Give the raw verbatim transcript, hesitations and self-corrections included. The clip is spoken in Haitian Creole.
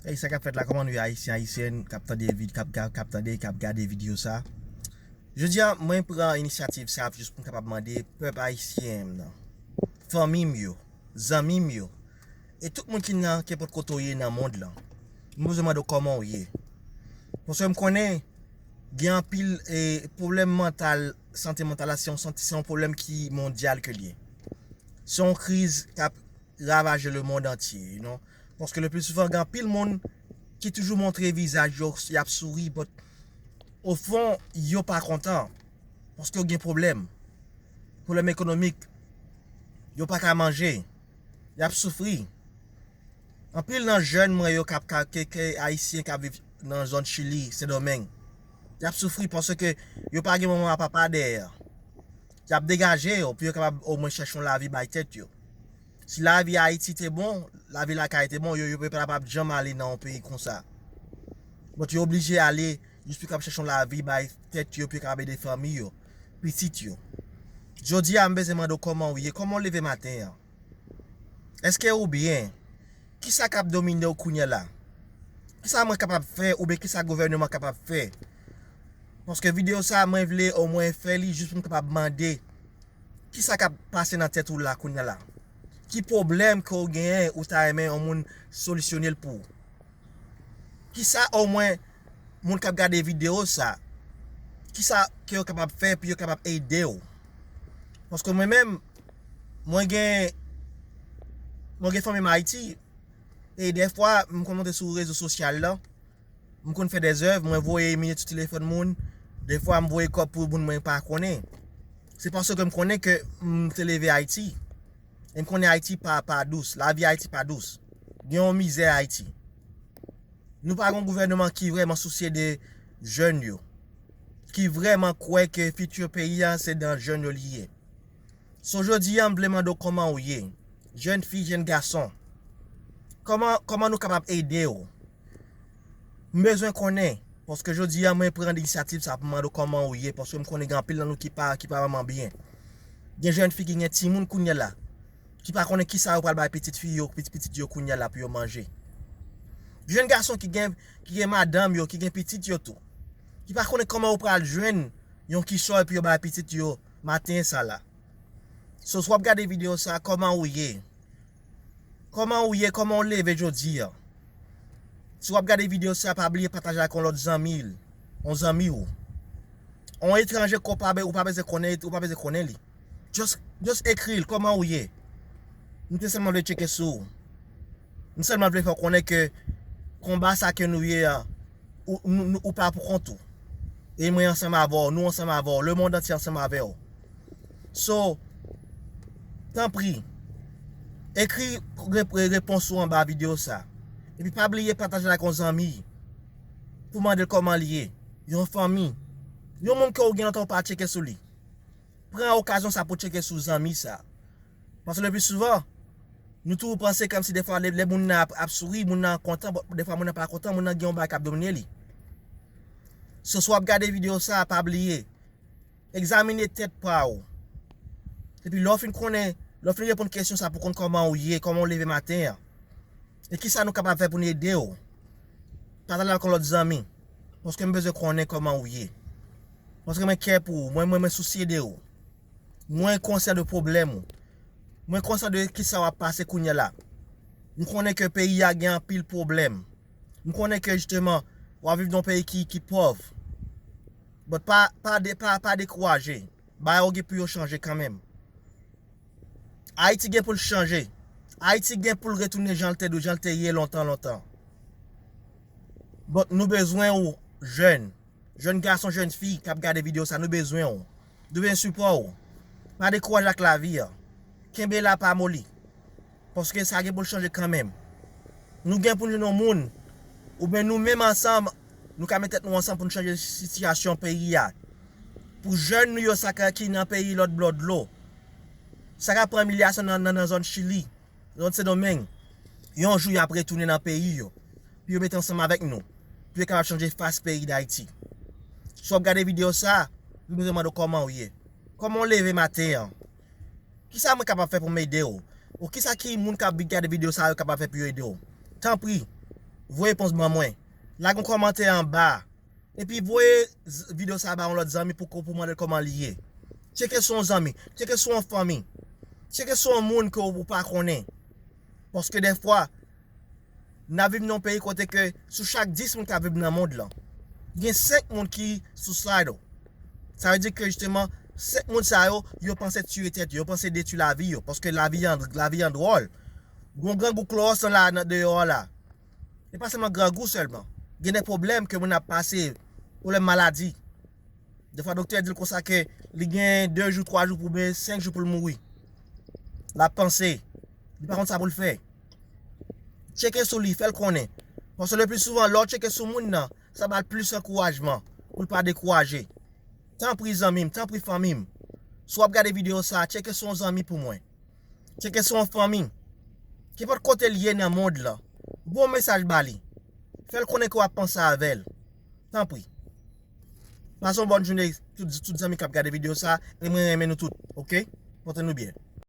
Ey, sa k ap fèt la, kòman nou ye, Ayisyen, Ayisyèn k ap tande vid-, k ap ga-, k ap tande, k ap gade videyo sa? Jodi a, mwen pran inisyativ sa jis pou m kapab mande pèp ayisyen m nan, fanmi m yo, zanmi m yo, e tout moun ki nan kenpòt kote w ye nan mond lan. M bezwen mande w kòman w ye. Paske m konnen gen anpil, e, pwoblèm mantal, sante mantal la, se yon sante, se yon pwoblèm ki mondyal ke l ye. Se yon kriz k ap ravaje lemonn antye, you know. Paske le pli souvan, gen anpil moun ki toujou montre vizaj yo, y ap souri, but o fon, yo pa kontan. Paske yo gen pwoblèm. Pwoblèm ekonomik. Yo pa ka manje. Y ap soufri. Anpil nan jèn mwen yo k ap ka, ke, ke Ayisyen k ap viv nan zòn Chili, Sendomeng, y ap soufri paske yo pa gen manman ak papa dèyè. Y ap degaje yo pou yo kapab omwen chèche yon lavi bay tèt yo. Si lavi Ayiti te bon, lavi lakay te bon, yo, yo pa t ap janm ale nan yon peyi konsa. But yo oblije ale jis pou yo kapab chèche yon lavi bay tèt yo, pou yo kapab ede fanmi yo, pitit yo. Jodi a, m bezwen mande w kòman w ye, kòman w leve maten an? Èske ou byen? Kisa k ap domine w kounye a la? Kisa mwen kapab fè oubyen kisa gouvèneman kapab fè? Paske videyo sa a, mwen vle omwen fè li jis pou m kapab mande kisa k ap pase nan tèt ou la kounye a la. Ki pwoblèm ke w genyen ou ta renmen yon moun solisyone l pou ou? Kisa omwen moun k ap gade videyo sa, kisa ke yo kapab fè pou yo kapab ede w? Paske mwen menm, mwen gen, mwen gen fanmi m Ayiti, e dèfwa, m konn monte sou rezo sosyal la, m konn fè dèzèv, mwen voye minit sou telefòn moun, dèfwa m voye kòb pou moun mwen pa konnen. Se paske m konnen ke m te leve Ayiti. E m konnen Ayiti pa, pa dous, lavi Ayiti pa dous. Gen yon mizè Ayiti. Nou pa gen yon gouvèneman ki vrèman sousye de jèn yo, ki vrèman kwè ke fiti peyi a se nan jèn yo li ye. So, jodi a, m vle mande w kòman w ye, jèn fi, jèn gason. Kòman, kòman nou kapab ede w? M bezwen konnen, paske jodi a, mwen pran inisyativ sa pou m mande w kòman w ye, paske m konnen gen anpil nan nou ki pa, ki pa vrèman byen. Gen jèn fi ki gen timoun kounye a la, ki pa konnen kisa yo pral bay pitit fi yo, pitit, pitit yo kounye a la pou yo manje. Jèn gason ki gen, ki gen madanm yo, ki gen pitit yo tou, ki pa konnen kòman yo pral jwenn yon kichòy pou yo bay pitit yo maten sa la. So, si w ap gade videyo sa, kòman ou ye? Kòman ou ye? Kòman w leve jodi a? Si w ap gade videyo sa, pa bliye pataje ak yon lòt zanmi, yon zanmi w. Yon etranje ke w pa be-, ou pa bezwen konnen, ou pa bezwen konnen li. Just, just ekri l, kòman ou ye? M te sèlman vle tcheke sou ou. M sèlman vle fè w konnen ke konba sa ke nou ye a, ou, nou, nou, ou pa pou kont ou. E mwen ansanm avè w, nou ansanm avè w, lemonn antye ansanm avè w. So, tanpri, ekri re-, re-, repons ou anba videyo sa. Epi pa bliye pataje l ak yon zanmi pou mande l kòman l ye. Yon fanmi. Yon moun ke w gen lontan w pa tcheke sou li. Pran okazyon sa pou tcheke sou zanmi sa. Paske le pli souvan, nou toujou panse kòmsi defwa lè, lè moun nan ap, ap souri, moun nan kontan, but defwa moun nan pa kontan, moun nan gen yon bagay k ap domine li. So, si w ap gade videyo sa, pa bliye, egzamine tèt pa w. Epi lè w fin konnen, lè w fin reponn kesyon sa pou konn kòman ou ye, kòman w leve maten an. E kisa nou kapab fè pou n ede w? Pataje ak yon lòt zanmi. Paske m bezwen konnen kòman ou ye. Paske mwen kè pou ou, mwen, mwen, mwen sousye de ou. Mwen konsyan de pwoblèm ou. Mwen konsyan de kisa w ap pase kounye a la. M konnen ke peyi a gen anpil pwoblèm. M konnen ke jisteman, w ap viv nan yon peyi ki, ki pòv. But pa, pa de-, pa, pa dekouraje. Bagay yo gen pou yo chanje kanmenm. Ayiti gen pou l chanje. Ayiti gen pou l retounen jan l te dwe, jan l te ye lontan, lontan. But nou bezwen ou, jèn. Jèn gason, jèn fi k ap gade videyo sa, nou bezwen ou. Nou bezwen sipò ou. Pa dekouraje ak lavi a. Kenbe la, pa moli. Paske sa gen pou l chanje kanmenm. Nou gen pou n jwenn yon moun, oubyen nou menm ansanm, nou ka met tèt nou ansanm pou n chanje sitiyasyon peyi a. Pou jèn nou yo sa ka, ki nan peyi lòt bò dlo, sa ka pran imilyasyon nan, nan, nan zòn Chili, zòn Sendomeng, yon jou y ap retounen nan peyi yo, pou yo met ansanm avèk nou, pou yo kapab chanje fas peyi Dayiti. Si w ap gade videyo sa, m bezwen mande w kòman w ye. Kòman w leve maten an? Kisa mwen kapab fè pou m ede w? Ou kisa ki moun k ap gade videyo sa yo kapab fè pou yo ede w? Tanpri, Voye repons ban mwen. Lage yon kòmantè anba. Epi voye videyo sa ba yon lòt zanmi pou, pou mande l kòman li ye. Tcheke sou yon zanmi, tcheke sou yon fanmi, tcheke sou yon moun ke w pa konnen. Paske dèfwa, n ap viv nan yon peyi kote ke sou chak dis moun k ap viv nan mond lan, gen senk moun ki suicidal. Sa vle di ke jisteman, senk moun sa yo, yo panse tiye tèt yo, yo panse detwi lavi yo, paske lavi an, lavi an dwòl. Gon grangou klowòs lan la nan deyò a la. E pa sèlman grangou sèlman. Gen de pwoblèm ke moun ap pase, pwoblèm maladi. Defwa doktè di l konsa ke li gen de jou, twa jou pou, oubyen senk jou pou l mouri. L ap panse. Li pa konn sa pou l fè. Tcheke sou li, fè l konnen. Paske le pli souvan, lè w tcheke sou moun nan, sa ba l plis ankourajman pou l pa dekouraje. Tanpri zanmi m, tanpri fanmi m. Si w ap gade videyo sa, tcheke sou yon zanmi pou mwen. Tcheke sou yon fanmi. Kenpòt kote l ye nan mond lan, voye yon mesaj ba li. Fè l konnen ke w ap panse avè l. Tanpri. Pase yon bòn jounen, tout, tout zanmi k ap gade videyo sa, e mwen renmen nou tout, oke? Pote nou byen.